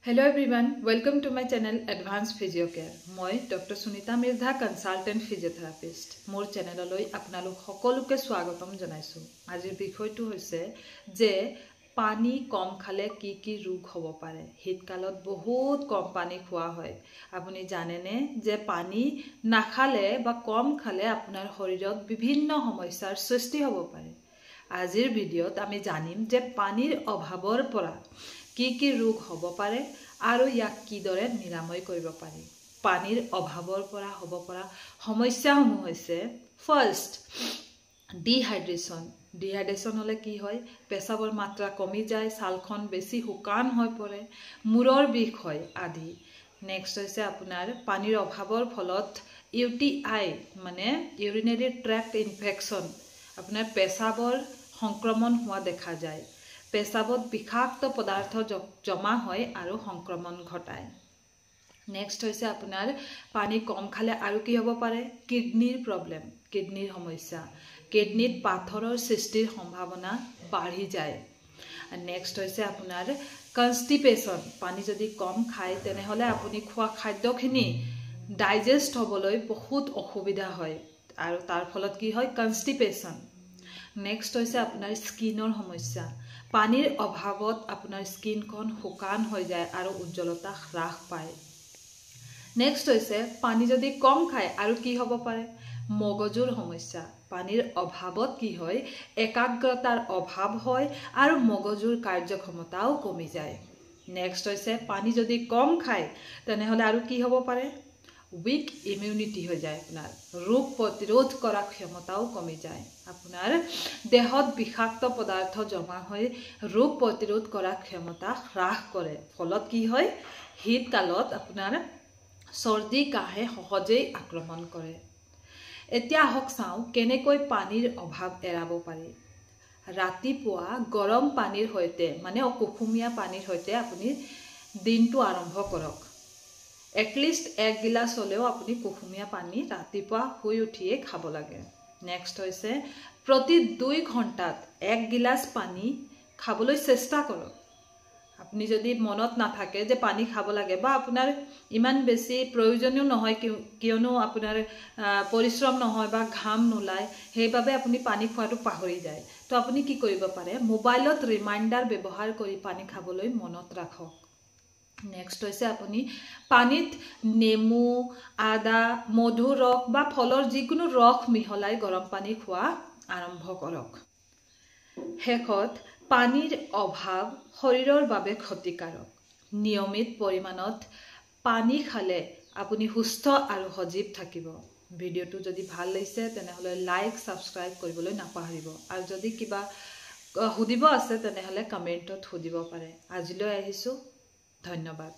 Hello everyone, welcome to my channel Advance Physio Care. মই doctor Sunita Mirdha, consultant physiotherapist. মোৰ চেনেললৈ আপোনালোক সকলোকে স্বাগতম জনাইছোঁ। আজিৰ বিষয়টো হৈছে যে পানী কম খালে কি কি ৰোগ হ'ব পাৰে। শীতকালত বহুত কম পানী খোৱা হয়। আপুনি জানেনে যে পানী নাখালে বা কম খালে আপোনাৰ শৰীৰত বিভিন্ন সমস্যাৰ সৃষ্টি হ'ব পাৰে? আজিৰ ভিডিঅ'ত আমি জানিম যে পানীৰ অভাৱৰ পৰা কি কি ৰোগ হ'ব পাৰে আৰু ইয়াক কিদৰে নিৰাময় কৰিব পাৰি। পানীৰ অভাৱৰ পৰা হ'ব পৰা সমস্যাসমূহ হৈছে, ফাৰ্ষ্ট ডিহাইড্ৰেশ্যন। ডিহাইড্ৰেশ্যন হ'লে কি হয়? পেচাবৰ মাত্ৰা কমি যায়, ছালখন বেছি শুকান হৈ পৰে, মূৰৰ বিষ হয় আদি। নেক্সট হৈছে আপোনাৰ পানীৰ অভাৱৰ ফলত ইউটিআই, মানে ইউৰিনেৰী ট্ৰেক্ট ইনফেকশ্যন, আপোনাৰ পেচাবৰ সংক্ৰমণ হোৱা দেখা যায়। পেচাবত বিষাক্ত পদাৰ্থ জমা হয় আৰু সংক্ৰমণ ঘটায়। নেক্সট হৈছে আপোনাৰ পানী কম খালে আৰু কি হ'ব পাৰে? কিডনীৰ প্ৰব্লেম, কিডনীৰ সমস্যা, কিডনীত পাথৰৰ সৃষ্টিৰ সম্ভাৱনা বাঢ়ি যায়। নেক্সট হৈছে আপোনাৰ কনষ্টিপেশ্যন। পানী যদি কম খায়, তেনেহ'লে আপুনি খোৱা খাদ্যখিনি ডাইজেষ্ট হ'বলৈ বহুত অসুবিধা হয় আৰু তাৰ ফলত কি হয়? কনষ্টিপেশ্যন। নেক্সট হৈছে আপোনাৰ স্কিনৰ সমস্যা। পানীৰ অভাৱত আপোনাৰ স্কিনখন শুকান হৈ যায় আৰু উজ্জ্বলতা হ্ৰাস পায়। নেক্সট হৈছে পানী যদি কম খায় আৰু কি হ'ব পাৰে? মগজুৰ সমস্যা। পানীৰ অভাৱত কি হয়? একাগ্ৰতাৰ অভাৱ হয় আৰু মগজুৰ কাৰ্যক্ষমতাও কমি যায়। নেক্সট হৈছে পানী যদি কম খায়, তেনেহ'লে আৰু কি হ'ব পাৰে? উইক ইমিউনিটি হৈ যায়, আপোনাৰ ৰোগ প্ৰতিৰোধ কৰা ক্ষমতাও কমি যায়। আপোনাৰ দেহত বিষাক্ত পদাৰ্থ জমা হৈ ৰোগ প্ৰতিৰোধ কৰা ক্ষমতা হ্ৰাস কৰে। ফলত কি হয়? শীতকালত আপোনাৰ চৰ্দি কাহে সহজেই আক্ৰমণ কৰে। এতিয়া আহক চাওঁ কেনেকৈ পানীৰ অভাৱ এৰাব পাৰি। ৰাতিপুৱা গৰম পানীৰ সৈতে, মানে কুহুমীয়া পানীৰ সৈতে আপুনি দিনটো আৰম্ভ কৰক। এটলিষ্ট এক গিলাচ হ'লেও আপুনি কুহুমীয়া পানী ৰাতিপুৱা শুই উঠিয়ে খাব লাগে। নেক্সট হৈছে প্ৰতি 2 ঘণ্টাত এক গিলাচ পানী খাবলৈ চেষ্টা কৰক। আপুনি যদি মনত নাথাকে যে পানী খাব লাগে বা আপোনাৰ ইমান বেছি প্ৰয়োজনীয় নহয়, কিয়নো আপোনাৰ পৰিশ্ৰম নহয় বা ঘাম নোলায়, সেইবাবে আপুনি পানী খোৱাটো পাহৰি যায়, তো আপুনি কি কৰিব পাৰে? মোবাইলত ৰিমাইণ্ডাৰ ব্যৱহাৰ কৰি পানী খাবলৈ মনত ৰাখক। নেক্সট হৈছে আপুনি পানীত নেমু, আদা, মধুৰ ৰস বা ফলৰ যিকোনো ৰস মিহলাই গৰম পানী খোৱা আৰম্ভ কৰক। শেষত, পানীৰ অভাৱ শৰীৰৰ বাবে ক্ষতিকাৰক। নিয়মিত পৰিমাণত পানী খালে আপুনি সুস্থ আৰু সজীৱ থাকিব। ভিডিঅ'টো যদি ভাল লাগিছে, তেনেহ'লে লাইক, ছাবস্ক্ৰাইব কৰিবলৈ নাপাহৰিব আৰু যদি কিবা সুধিব আছে, তেনেহ'লে কমেণ্টত সুধিব পাৰে। আজিলৈ আহিছোঁ, ধন্যবাদ।